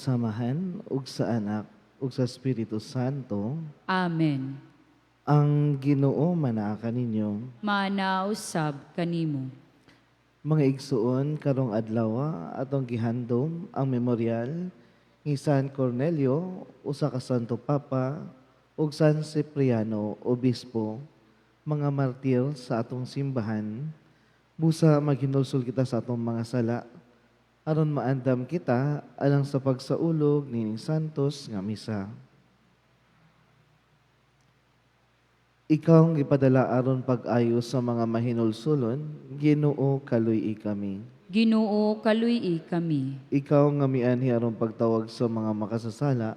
Samahan, ug sa Anak, ug sa Espiritu Santo. Amen. Ang Ginoo manaa kaninyo. Manausab kanimo. Mga igsuon, karong adlaw atong gihandom ang memorial ni San Cornelio, usa ka Santo Papa, ug San Cipriano, Obispo, mga martir sa atong simbahan. Busa maghinulsol kita sa atong mga sala, aron maandam kita alang sa pagsaulog nining santos nga misa. Ikaw ang gipadala aron pag-ayo sa mga mahinulsulon, Ginoo, kaluy-i kami. Ginoo, kaluy-i kami. Ikaw nga mianhi aron pagtawag sa mga makasasala,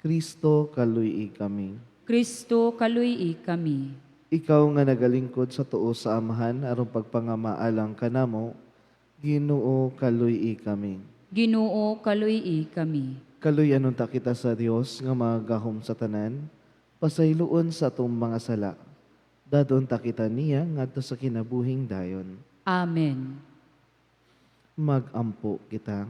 Kristo, kaluy-i kami. Kristo, kaluy-i kami. Ikaw nga nagalingkod sa tuo sa Amahan aron pagpangamaalang kanamo, Ginoo, kaluy-i kami. Ginoo, kaluy-i kami. Kaluy-an unta kita sa Dios nga magahom sa tanan, pasayloon sa atong mga sala. Dadon ta kita niya ngadto sa kinabuhing dayon. Amen. Magampo kita.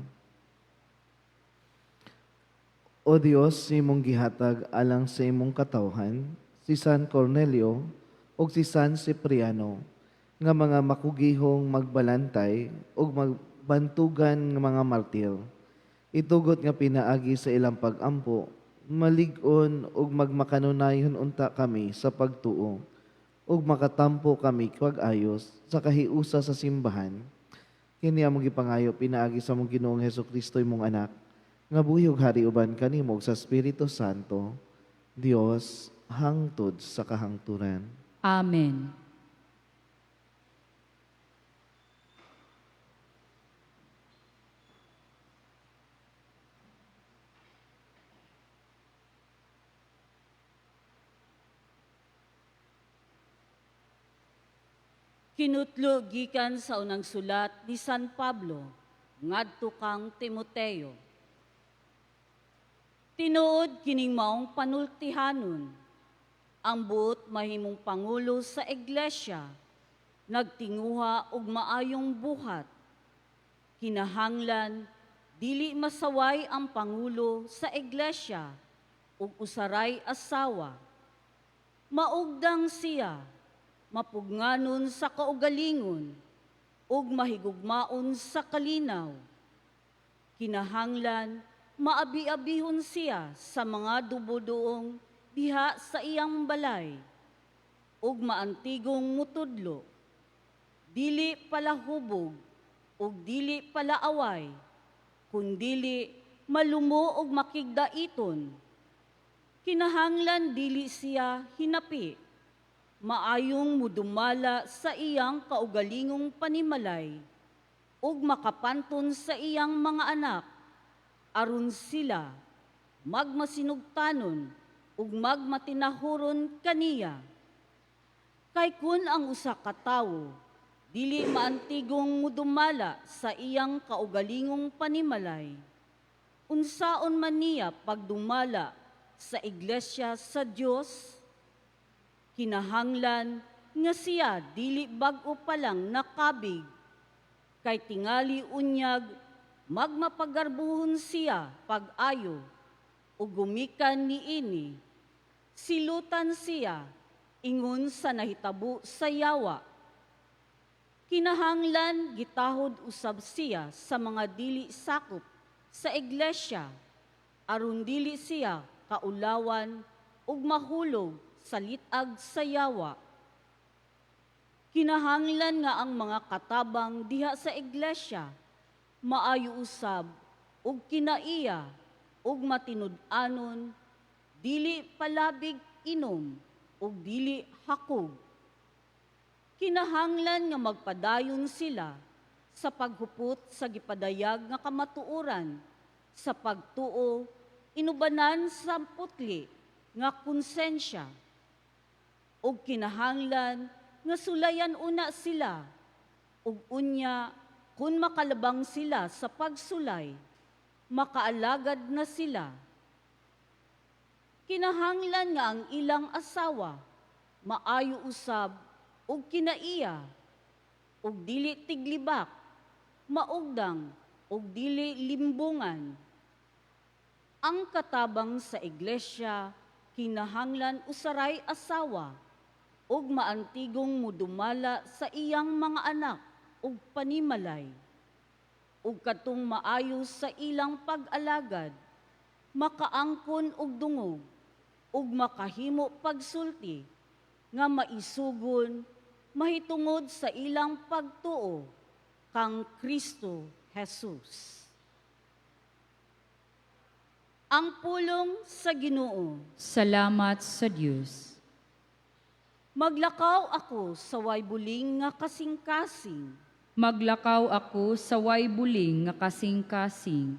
O Dios, imong gihatag alang sa imong katawhan, si San Cornelio ug si San Cipriano, nga mga makugihong magbalantay ug magbantugan nga mga martir. Itugot nga pinaagi sa ilang pag-ampo, malig-on ug magmakanunayon unta kami sa pagtuo, ug makatampo kami pag-ayos sa kahiusa sa simbahan. Kini among gipangayo pinaagi sa among Ginoong Hesukristo, imong anak, nga buhi ug hari uban kanimo ug sa Espiritu Santo, Dios hangtod sa kahangturan. Amen. Kinutlo gikan sa unang sulat ni San Pablo ngadto kang Timoteo. Tinuod kining maong panultihanon, ang buot mahimong pangulo sa iglesia, nagtinguha og maayong buhat. Kinahanglan dili masaway ang pangulo sa iglesia ug usaray asawa. Maugdang siya, mapugnganon sa kaugalingon, ug mahigugmaon sa kalinaw. Kinahanglan maabi-abihon siya sa mga dubodoong diha sa iyang balay, ug maantigong mutudlo. Dili palahubog ug dili palaaway, kundili malumo ug makigdaiton. Kinahanglan dili siya hinapi, maayong mudumala sa iyang kaugalingong panimalay, ug makapanton sa iyang mga anak, aron sila magmasinugtanon ug magmatinahuron kaniya. Kay kun ang usa ka tawo dili maantigong mudumala sa iyang kaugalingong panimalay, unsaon man niya pagdumala sa iglesia sa Dios? Kinahanglan nga siya dili bag-o pa lang nakabig, kay tingali unyag magmapagarbuhon siya pag-ayo ug gumikan niini. Silutan siya ingon sa nahitabo sa yawa. Kinahanglan gitahod usab siya sa mga dili sakop sa iglesia, aron dili siya kaulawan ug mahulog sa lit-ag sa yawa. Kinahanglan nga ang mga katabang diha sa iglesia maayo usab ug kinaiya ug matinud-anon, dili palabig inom ug dili hakog. Kinahanglan nga magpadayon sila sa paghupot sa gipadayag nga kamatuoran, sa pagtuo inubanan sa putli nga konsensya. Ug kinahanglan nga sulayan una sila, ug unya kun makalabang sila sa pagsulay, makaalagad na sila. Kinahanglan nga ang ilang asawa maayo usab ug kinaiya, ug dili tiglibak, maugdang ug dili limbungan. Ang katabang sa iglesia kinahanglan usaray asawa ug maantigong mudumala sa iyang mga anak ug panimalay, ug katong maayo sa ilang pag-alagad, makaangkon og dungog ug makahimo pagsulti nga maisugon mahitungod sa ilang pagtuo kang Kristo Jesus. Ang pulong sa Ginoo. Salamat sa Dios. Maglakaw ako sa way buling nga kasing-kasing. Maglakaw ako sa way buling nga kasing-kasing.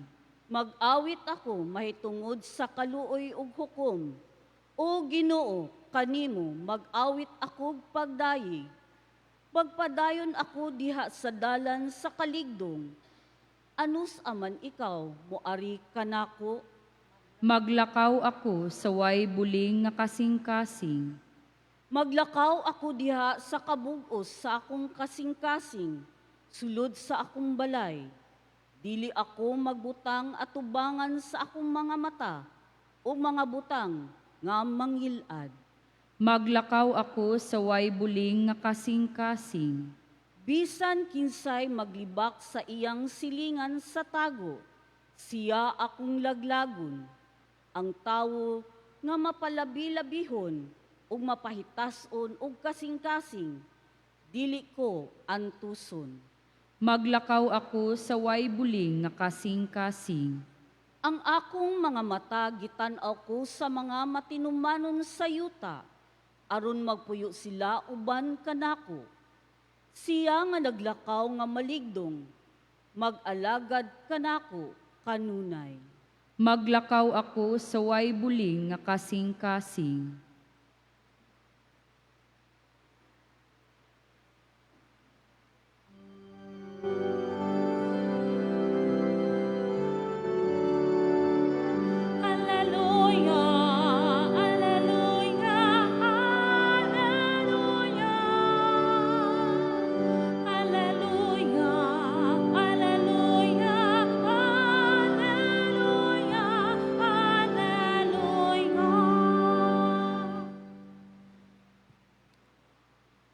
Mag-awit ako mahitungod sa kaluoy ug hukom. O Ginoo, kanimo mag-awit ako pagdayeg. Magpadayon ako diha sa dalan sa kaligdong. Anus aman ikaw moari kanako? Maglakaw ako sa way buling nga kasing-kasing. Maglakaw ako diha sa kabugos sa akong kasing-kasing, sulod sa akong balay. Dili ako magbutang atubangan sa akong mga mata o mga butang nga mangilad. Maglakaw ako sa way buling nga kasing-kasing. Bisan kinsay maglibak sa iyang silingan sa tago, siya akong laglagon. Ang tawo nga mapalabi-labihon ug mapahitason og kasing-kasing, dili ko antuson. Maglakaw ako sa way buling nga kasing-kasing. Ang akong mga mata gitan-aw ko sa mga matinumanon sa yuta, aron magpuyo sila uban kanako. Siya nga naglakaw nga maligdong, mag-alagad kanako kanunay. Maglakaw ako sa way buling nga kasing-kasing. Alleluia, alleluia, alleluia. Alleluia, alleluia, alleluia, alleluia.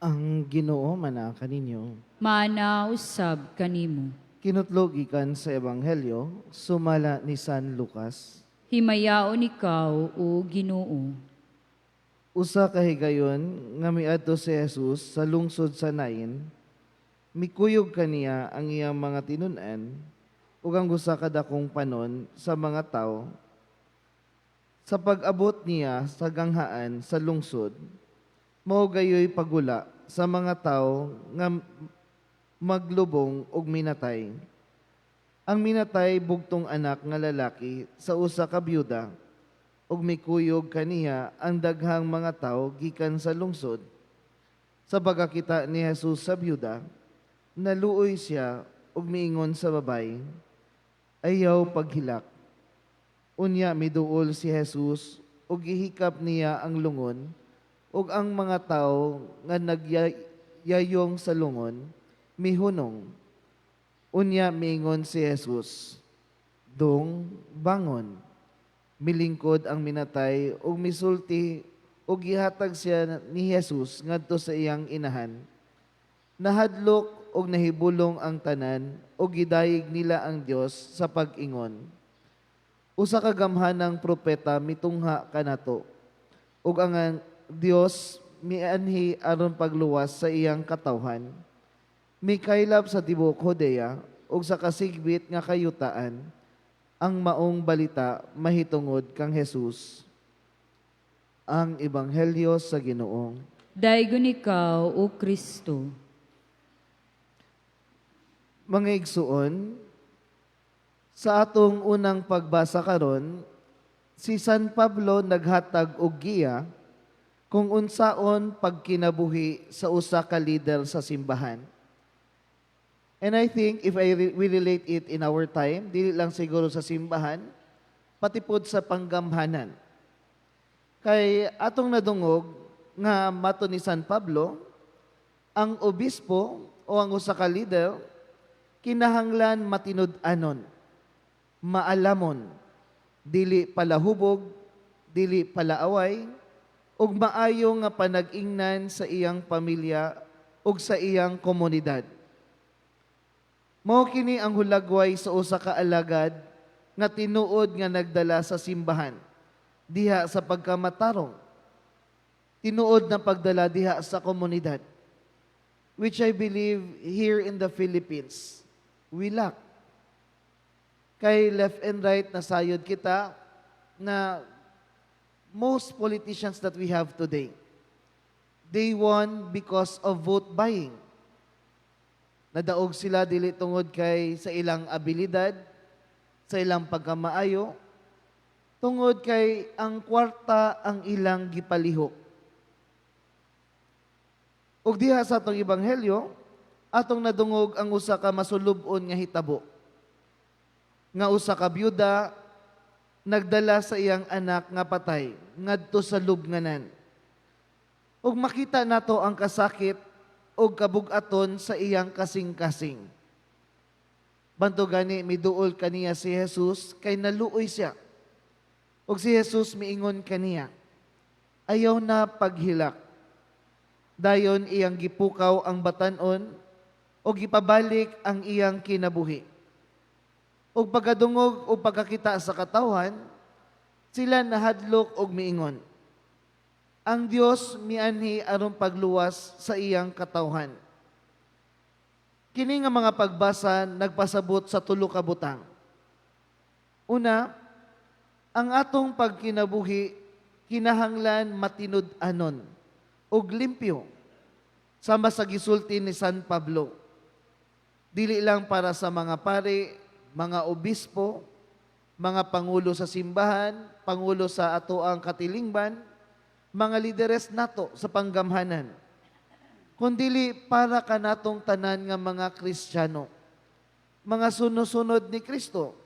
Ang Ginoo manaa kaninyo. Mana usab kanimo. Kinutlo gikan sa Ebanghelyo sumala ni San Lucas. Himayaon ikaw, o Ginoo. Usa ka higayon nga miadto si Jesus sa lungsod sa Nain, mikuyog kaniya ang iyang mga tinun-an ug ang usa ka dakong panon sa mga tawo. Sa pag-abot niya sa ganghaan sa lungsod, mao gayoy pagula sa mga tawo nga maglubong og minatay. Ang minatay bugtong anak nga lalaki sa usa ka byuda ug mikuyog kaniya ang daghang mga tawo gikan sa lungsod. Sa pagkakita ni Jesus sa byuda, naluoy siya ug miingon sa babay, "Ayaw paghilak." Unya miduol si Jesus ug gihikap niya ang lungon ug ang mga tawo nga nagyayong sa lungon mihunong. Unya miingon si Jesus, "Dong, bangon." Milingkod ang minatay ug misulti ug gihatag siya ni Jesus ngadto sa iyang inahan. Nahadlok ug nahibulong ang tanan ug gidayeg nila ang Dios sa pag-ingon, "Usa ka gamhanang propeta mitungha kanato ug ang Dios mianhi aron pagluwas sa iyang katawhan." Mikaylap sa tibuok Judea ug sa kasigbit nga kayutaan ang maong balita mahitungod kang Jesus. Ang Ebanghelyo sa Ginoo. Daygon ikaw, O Kristo. Mga igsuon, sa atong unang pagbasa karon, si San Pablo naghatag og giya kung unsaon pagkinabuhi sa usa ka leader sa simbahan. And I think if we relate it in our time, dili lang siguro sa simbahan, pati pod sa panggamhanan. Kay atong nadungog nga mato ni San Pablo, ang obispo o ang usa ka leader kinahanglan matinud-anon, maalamon, Dili palahubog, dili palaaway, ug maayo nga panag-ingnan sa iyang pamilya ug sa iyang komunidad. Mao kini ang hulagway sa usa ka alagad nga tinuod nga nagdala sa simbahan diha sa pagkamatarong. Tinuod na pagdala diha sa komunidad, which I believe here in the Philippines, we lack. Kay left and right nasayod kita na most politicians that we have today, they won because of vote buying. Nadaog sila dili tungod kay sa ilang abilidad, sa ilang pagkamaayo, tungod kay ang kwarta ang ilang gipalihok. Ug diha sa atong ebanghelyo, atong nadungog ang usa ka masulub-on nga hitabo. Nga usa ka byuda nagdala sa iyang anak nga patay ngadto sa lubnganan. Ug makita nato ang kasakit ug kabug-aton sa iyang kasing-kasing. Bantog gani miduol kaniya si Jesus kay naluoy siya. Ug si Jesus miingon kaniya, "Ayaw na paghilak." Dayon iyang gipukaw ang batan-on ug gipabalik ang iyang kinabuhi. Ug pagkadungog o pagkakita sa katawhan, sila nahadlok og miingon, "Ang Dios mianhi aron pagluwas sa iyang katawhan." Kini nga mga pagbasa nagpasabot sa tulo ka butang. Una, ang atong pagkinabuhi kinahanglan matinud-anon ug limpyo sama sa gisulti ni San Pablo. Dili lang para sa mga pari, mga obispo, mga pangulo sa simbahan, pangulo sa atoang katilingban, mga lideres nato sa panggamhanan, kundili para kanatong tanan nga mga Kristiyano, mga sunosunod ni Kristo.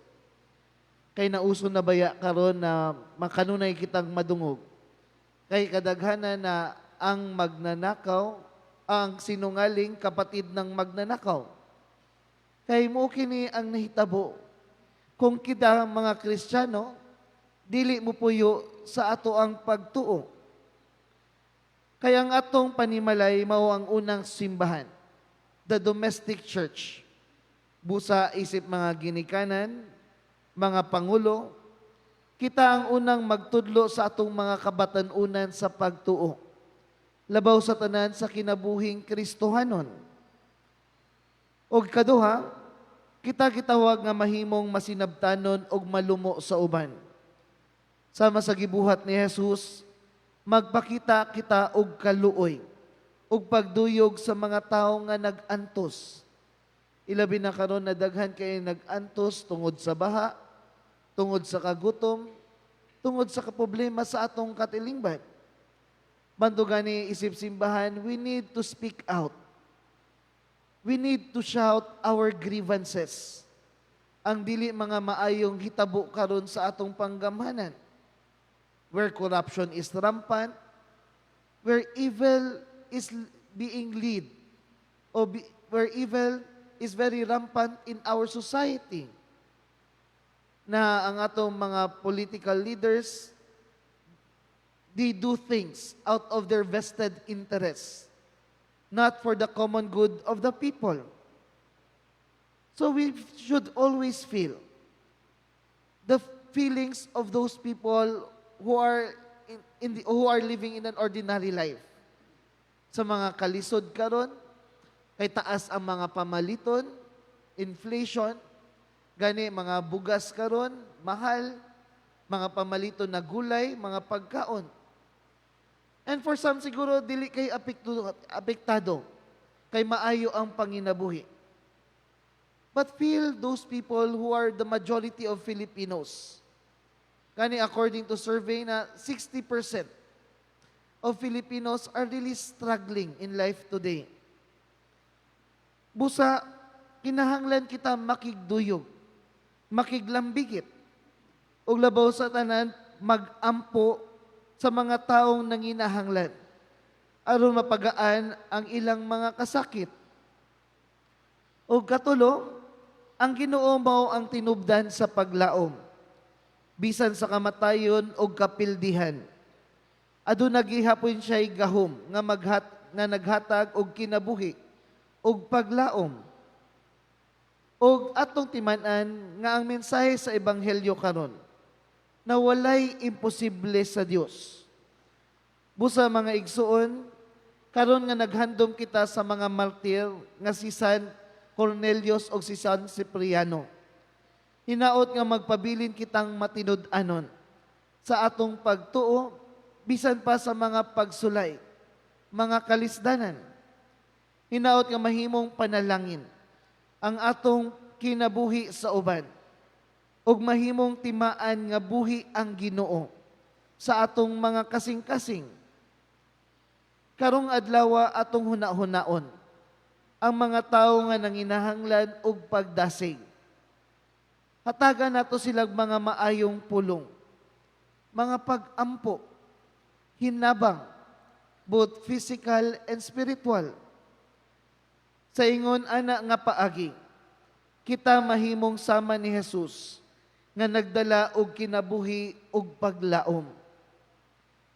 Kay nauso na baya karon na makanunay kitang madungog? Kay kadaghanan na ang magnanakaw, ang sinungaling kapatid ng magnanakaw. Kay mo kini ang nahitabo kung kita mga Kristiyano dili mo puyo sa ato ang pagtuo. Kaya ang atong panimalay mao ang unang simbahan, the domestic church. Busa isip mga ginikanan, mga pangulo, kita ang unang magtudlo sa atong mga kabatan-unan sa pagtuo. Labaw sa tanan sa kinabuhing Kristohanon. Og kaduha, kita gitawag nga mahimong masinabtanon og malumo sa uban. Sama sa gibuhat ni Jesus, magpakita kita og kaluoy ug pagduyog sa mga tawo nga nag-antos. Ilabi na karon na daghan kay nag-antos tungod sa baha, tungod sa kagutom, tungod sa kaproblema sa atong katilingban. Bantog gani isip simbahan, we need to speak out. We need to shout our grievances. Ang dili mga maayong hitabo karon sa atong panggamhanan, where corruption is rampant, where evil is being lead, or where evil is very rampant in our society. Na ang atong mga political leaders, they do things out of their vested interests, not for the common good of the people. So we should always feel the feelings of those people who are living in an ordinary life. Sa mga kalisod karon, kay taas ang mga pamaliton, inflation, gani mga bugas karon, mahal, mga pamaliton na gulay, mga pagkaon. And for some siguro dili kay apektado kay maayo ang panginabuhi. But feel those people who are the majority of Filipinos. Kani according to survey na 60% of Filipinos are really struggling in life today. Busa, kinahanglan kita makigduyog, makiglambigit, ug labaw sa tanan, magampo sa mga taong nanginahanglan aron mapagaan ang ilang mga kasakit. O katulo, ang Ginoo mao ang tinubdan sa paglaom. Bisan sa kamatayon o kapildihan, aduna gihapon siya'y gahom nga nga naghatag og kinabuhi og paglaom. Og atong timan-an nga ang mensahe sa ebanghelyo karon na walay imposible sa Dios. Busa mga igsuon, karon nga naghandom kita sa mga martir nga si San Cornelius og si San Cipriano. Hinaot nga magpabilin kitang matinud-anon sa atong pagtuo bisan pa sa mga pagsulay, mga kalisdanan. Hinaot nga mahimong panalangin ang atong kinabuhi sa uban ug mahimong timaan nga buhi ang Ginoo sa atong mga kasing-kasing. Karong adlawa atong huna-hunaon ang mga tawo nga nanginahanglan og pagdasig. Hatagan nato silag mga maayong pulong, mga pag-ampo, hinabang, both physical and spiritual. Sa ingon ana nga paagi, kita mahimong sama ni Jesus nga nagdala og kinabuhi ug paglaom.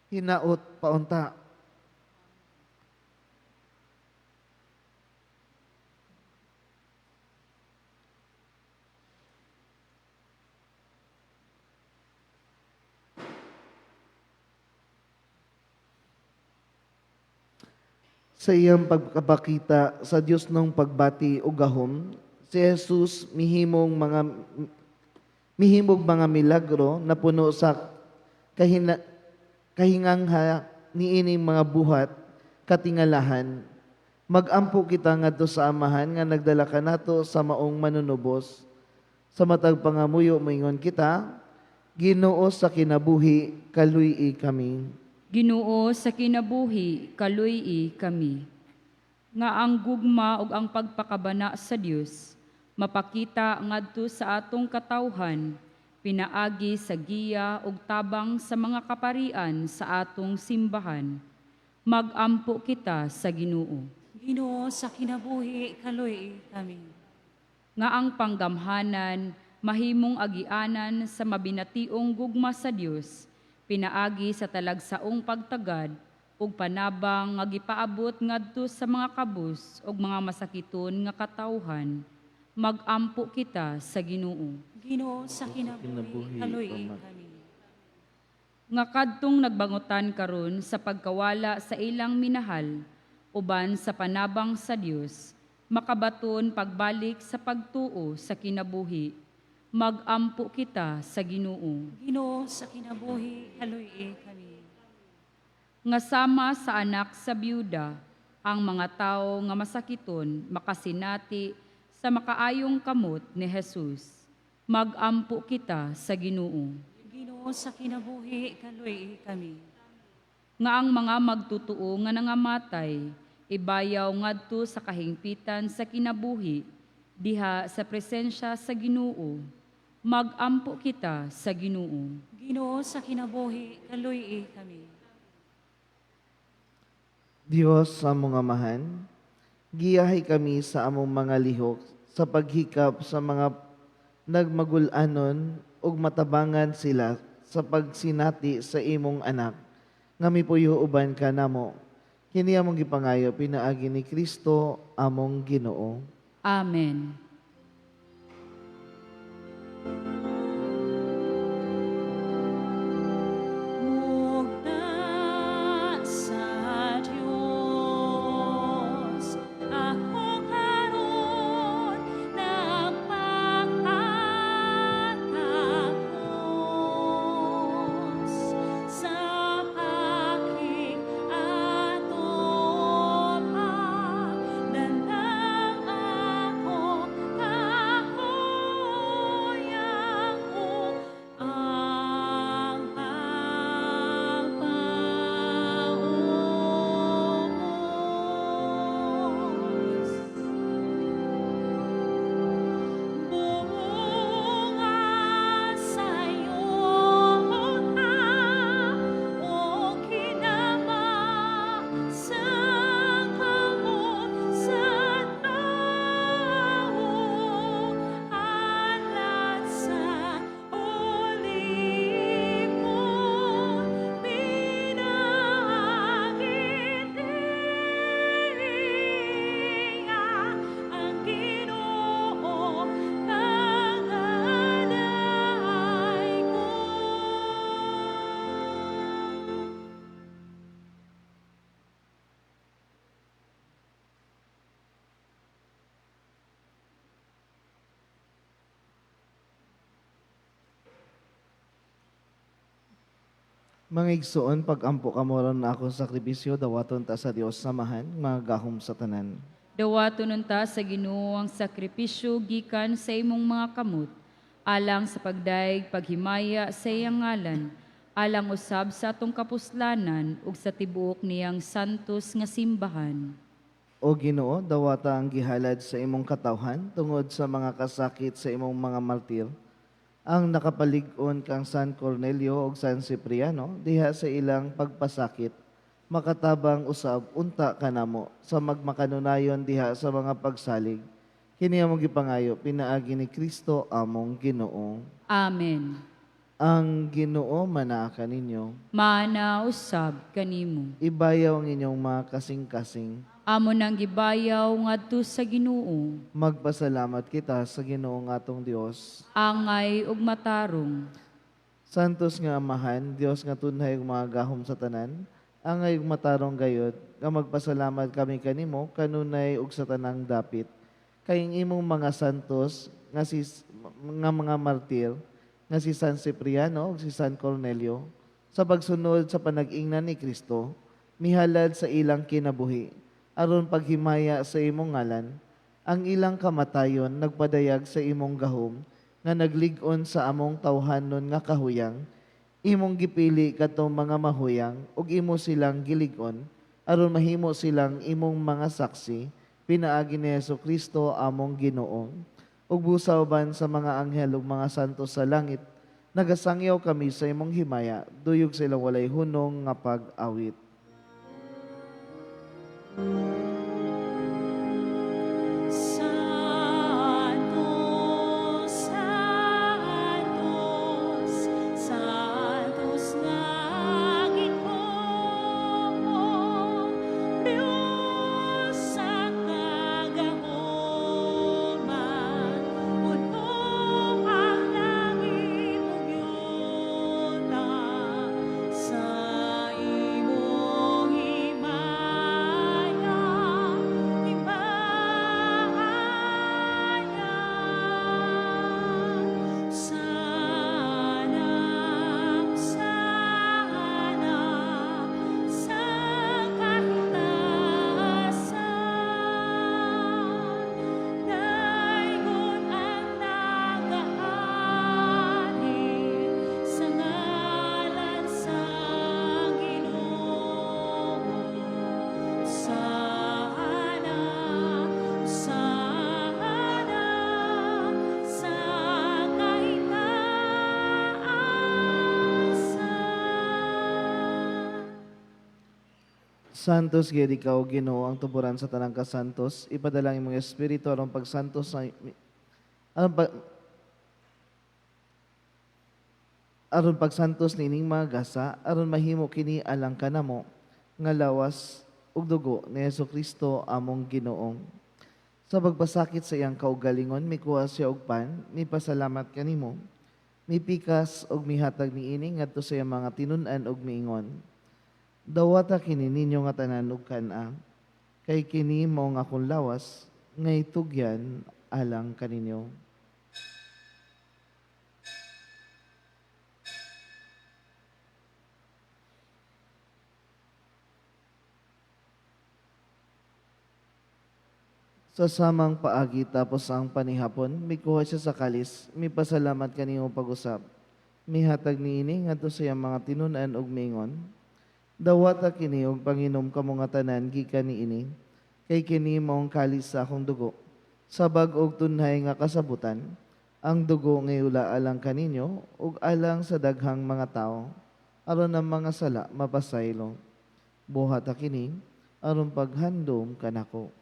Hinaot paunta. Sa iyang pagkapakita sa Dios ng pagbati o gahom, si Jesus mihimog mga milagro na puno sa kahingangha niining mga buhat katingalahan. Magampo kita ngadto sa Amahan nga nagdala kanato sa maong manunubos. Sa matag pangamuyo moingon kita, Ginoo sa kinabuhi, kaluy-i kami. Ginoo sa kinabuhi, kaluy-i kami. Nga ang gugma ug ang pagpakabana sa Dios mapakita ngadto sa atong katawhan, pinaagi sa giya ug tabang sa mga kaparian sa atong simbahan. Magampo kita sa Ginoo. Ginoo sa kinabuhi, kaluy-i kami. Nga ang panggamhanan mahimong agianan sa mabinationg gugma sa Dios, pinaagi sa talagsaong pagtagad ug panabang nga gipaabot ngadto sa mga kabus ug mga masakiton nga katawhan. Magampo kita sa Ginoo. Ginoo sa kinabuhi, kaluy-i kami. Nga kadtong nagbangutan karon sa pagkawala sa ilang minahal uban sa panabang sa Dios, makabaton pagbalik sa pagtuo sa kinabuhi. Magampo kita sa Ginoo. Ginoo sa kinabuhi, kaluy-i kami. Nga sama sa anak sa biyuda, ang mga tawo nga masakiton makasinati sa makaayong kamot ni Jesus. Magampo kita sa Ginoo. Ginoo sa kinabuhi, kaluy-i kami. Nga ang mga magtutuo nga nangamatay, ibayaw ngadto sa kahingpitan sa kinabuhi, diha sa presensya sa Ginoo. Magampo kita sa Ginoo. Ginoo sa kinabuhi, kaluy-i kami. Dios sa among Amahan, giyahay kami sa among mga lihok sa paghikap sa mga nagmagul-anon ug matabangan sila sa pagsinati sa imong anak nga mipuyo uban kanamo. Kini among gipangayo pinaagi ni Kristo among Ginoo. Amen. Mugna sa Dios, ako karon nagpakatakos sa pakig-atupang dalang ako. Mga igsoon, pag-ampo kamo aron akong sakripisyo, dawaton ta sa Dios Amahan, makagagahom sa tanan. Dawaton unta sa Ginoo ang sakripisyo gikan sa imong mga kamot, alang sa pagdayeg paghimaya sa iyang ngalan, alang usab sa atong kapuslanan ug sa tibuok niyang santos nga simbahan. O Ginoo, dawata ang gihalad sa imong katawhan tungod sa mga kasakit sa imong mga martir. Ang nakapalig-on kang San Cornelio ug San Cipriano diha sa ilang pagpasakit, makatabang usab unta kanamo sa magmakanunayon diha sa mga pagsalig. Kini among gipangayo pinaagi ni Kristo among Ginoo. Amen. Ang Ginoo manaa kaninyo. Maana usab kanimo. Ibayaw ang inyong mga kasing-kasing. Amo nang gibayaw ngadto sa Ginoo, Magpasalamat kita sa Ginoo nga atong Dios. Angay ug matarong. Santos nga Amahan, Dios nga tunhay ug makagagahom sa tanan, angay ug matarong gayod, nga magpasalamat kami kanimo kanunay ug sa tanang dapit. Kay ang imong mga santos nga si nga mga martir nga si San Cipriano ug si San Cornelio sa pagsunod sa panag-ingnan ni Kristo, mihalad sa ilang kinabuhi aron paghimaya sa imong ngalan. Ang ilang kamatayon nagpadayag sa imong gahom nga naglig-on sa among tawhanon nga kahuyang. Imong gipili kadtong mga mahuyang ug imo silang gilig-on aron mahimo silang imong mga saksi pinaagi ni Hesus Kristo among Ginoo. Ug busa uban sa mga anghel ug mga santo sa langit, nagasangyaw kami sa imong himaya duyog sa ilang walay hunong nga pag-awit. Santo, Santos, Santos nga Ginoo, Dios sa kagahoman, puno ang langit ug yuta sa imong himaya, himaya. Hosana, hosana, sa kahitasan. Daygon ang nagaari sa ngalan sa Ginoo. Hosana, hosana, sa kahitasan. Santos gid ikaw, Ginoo, ang tuburan sa tanang kasantos. Ipadala ang imong espiritu aron pagsantos sa aron pag aron pagsantos niining mga gasa, aron mahimo kini alang kanamo nga lawas ug dugo ni Hesus Kristo among Ginoo. Sa pagpasakit sa iyang kaugalingon, mikuha siya og pan, mipasalamat kanimo, mipikas ug mihatag niini ngadto sa iyang mga tinun-an ug miingon: "Dawata kini ninyo nga tanan ug kan-a, kay kini mao ang akong lawas nga itugyan alang kaninyo." Sa samang paagi tapos ang panihapon, mikuha siya sa kalis, mipasalamat kanimo pag-usab. Mihatag niini ngadto sa iyang mga tinun-an ug miingon: "Dawata kini ug panginom kamo nga tanan gikan niini, kay kini mao ang kalis sa akong dugo, sa bag-og tunhay nga kasabutan, ang dugo nga iula alang kaninyo ug alang sa daghang mga tawo, aron ang mga sala mapasaylo. Buhata kini aron paghandom kanako."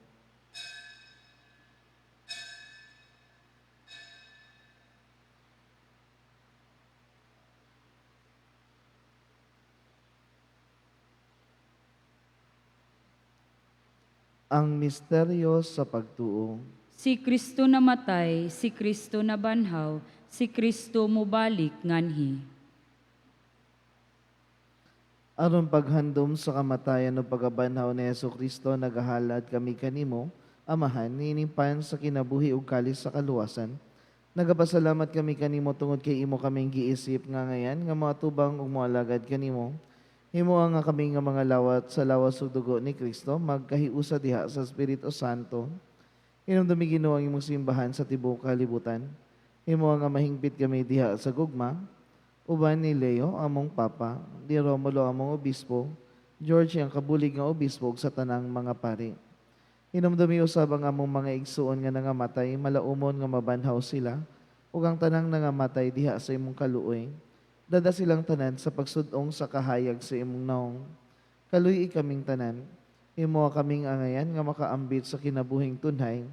Ang misteryo sa pagtuo. Si Kristo namatay, si Kristo nabanhaw, si Kristo mubalik nganhi. Aron paghandom sa kamatayan ug pagkabanhaw ni Hesus Kristo, nagahalad kami kanimo, Amahan, niining pan sa kinabuhi ug kalis sa kaluwasan. Nagapasalamat kami kanimo tungod kay imo kaming giisip nga ngayan nga moatubang ug moalagad kanimo. Himoa nga kami nga mga lawat sa lawas ug dugo ni Kristo magkahiusa diha sa Espiritu Santo. Hinumdumi, Ginoo, ang imong simbahan sa tibuok kalibutan. Himoa nga mahingpit kami diha sa gugma uban ni Leo among Papa, ni Romulo among Obispo, George ang kabulig nga obispo ug sa tanang mga pari. Hinumdumi usab ang among mga igsuon nga nangamatay, malaumon nga mabanhaw sila, ug ang tanang nangamatay diha sa imong kaluoy. Dad-a silang tanan sa pagsud-ong sa kahayag sa imong naong. Kaluy-i kaming tanan. Himoa kaming angayan nga makaambit sa kinabuhing tunhay,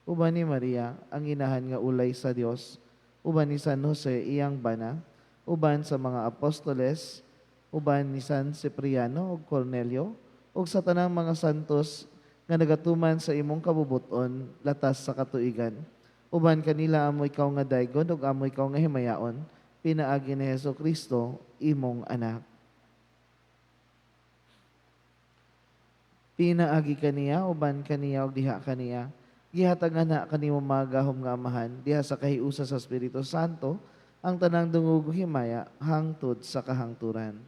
uban ni Maria, ang inahan nga ulay sa Dios, uban ni San Jose iyang bana, uban sa mga apostoles, uban ni San Cipriano ug Cornelio, ug sa tanang mga santos nga nagatuman sa imong kabubuton latas sa katuigan. Uban kanila amo ikaw nga daygon ug amo ikaw nga himayaon, pinaagi ni Hesus Kristo, imong anak. Pinaagi kaniya, uban kaniya ug diha kaniya, gihatagan na kanimo magahom nga Amahan diha sa kahiusa sa Espiritu Santo ang tanang dungog ug himaya hangtod sa kahangturan.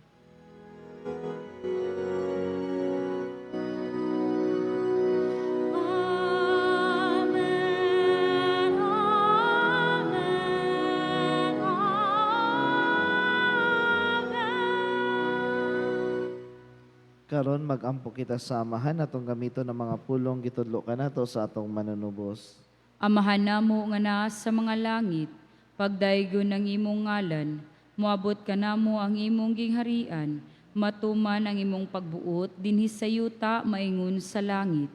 Amen. Amen. Amen. Karon magampo kita sa Amahan atong gamiton ang mga pulong gitudlo kanato sa atong Manunubos. Amahan namo nga naa sa mga langit, pagdaygon ang imong ngalan, moabot kanamo ang imong gingharian, matuman ang imong pagbuot dinhi sa yuta maingon sa langit.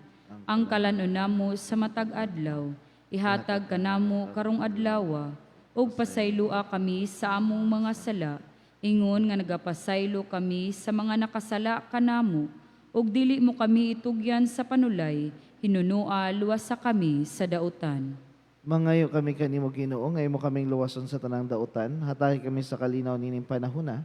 Ang kalanon namo sa matag adlaw, ihatag kanamo karong adlawa, ug pasayloa kami sa among mga sala, ingon nga nagapasaylo kami sa mga nakasala kanamo, ug dili mo kami itugyan sa panulay, hinunoa luwasa kami sa dautan. Mangayo kami kanimo, Ginoo, nga imo kaming luwason sa tanang dautan, hatagi kami sa kalinaw nining panahona,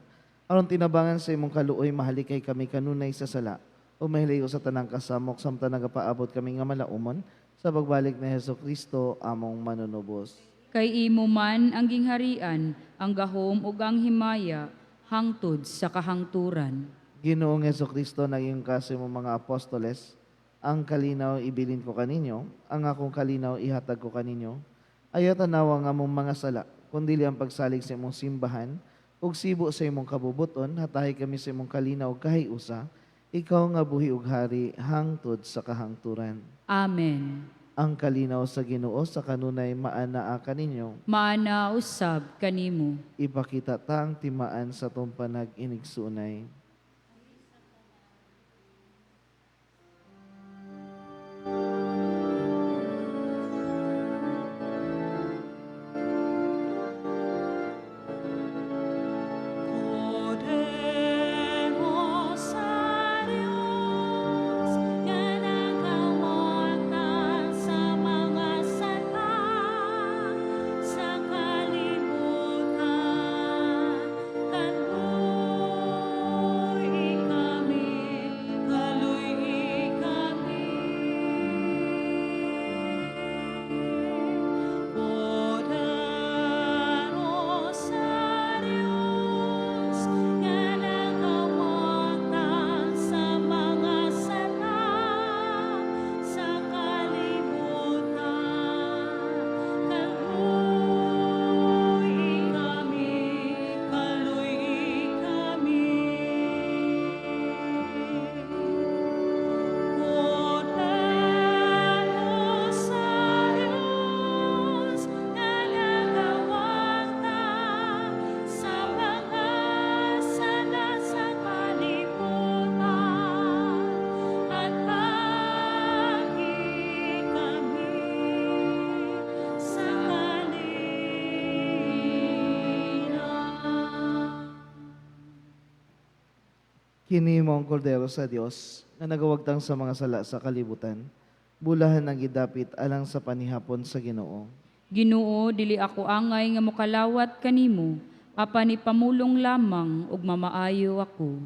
aron tinabangan sa imong kaluoy mahalikay kami kanunay sa sala o mahilayo sa tanang kasamok samtang nagapaabot kami nga malaumon sa pagbalik ni Hesus Kristo among Manunubos. Kay imo man ang gingharian, ang gahom ug ang himaya, hangtod sa kahangturan. Ginoong Hesus Kristo, naging ka sa imong mga apostoles, "Ang kalinaw ibilin ko kaninyo, ang akong kalinaw ihatag ko kaninyo. Ayaw tanawa ang among mga sala, kundi ang pagsalig sa imong simbahan, ug sibo sa imong kabubuton, hatahi kami sa imong kalinaw kahiusa, ikaw nga buhi ug hari hangtod sa kahangturan." Amen. Ang kalinaw sa Ginoo sa kanunay maanaa kaninyo. Maana usab kanimo. Ipakita ta ang timaan sa atong panag-inigsuonay. Poderosa Dios, nga nagawagtang sa mga sala sa kalibutan, kaluy-i kami, kaluy-i kami. Poderosa Dios, nga nagawagtang sa mga sala sa kalibutan, kaluy-i kami, kaluy-i kami. Poderosa Dios, nga nagawagtang sa mga sala sa kalibutan, hatagi kami sa kalinaw. Kini mao ang Kordero sa Dios nga nagawagtang sa mga sala sa kalibutan. Bulahan ang gidapit alang sa panihapon sa Ginoo. Ginoo, dili ako angay nga mokalawat kanimo, apan ipamulong lamang ug mamaayo ako.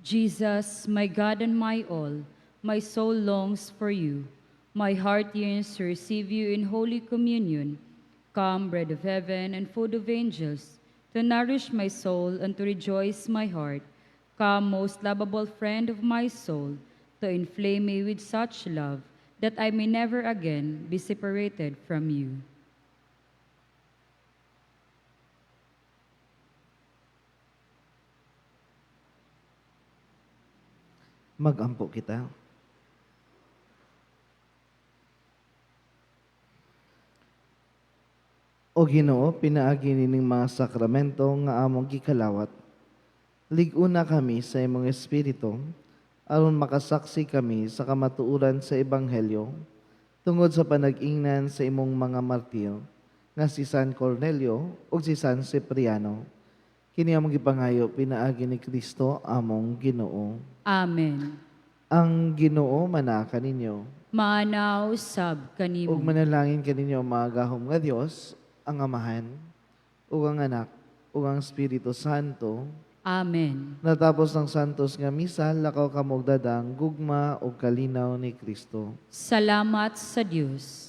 Jesus, my God and my all, my soul longs for you. My heart yearns to receive you in Holy Communion. Come, bread of heaven and food of angels, to nourish my soul and to rejoice my heart. Come, most lovable friend of my soul, to inflame me with such love that I may never again be separated from you. Magampo kita. O Ginoo, pinaagi nining mga sakramento nga among gikalawat. Lig-una kami sa imong espiritu aron makasaksi kami sa kamatuoran sa ebanghelyo tungod sa panag-ingnan sa imong mga martir nga si San Cornelio ug si San Cipriano. Kini among gipangayo pinaagi ni Kristo among Ginoo. Amen. Ang Ginoo manaa kaninyo. Maanaw sab kanimo. Ug manalangin kaninyo ang mga gahom nga Dios, ang Amahan, ug ang Anak, ug ang Espiritu Santo. Amen. Natapos ng santos nga misa, lakaw kamo og dadang gugma ug kalinaw ni Kristo. Salamat sa Dios.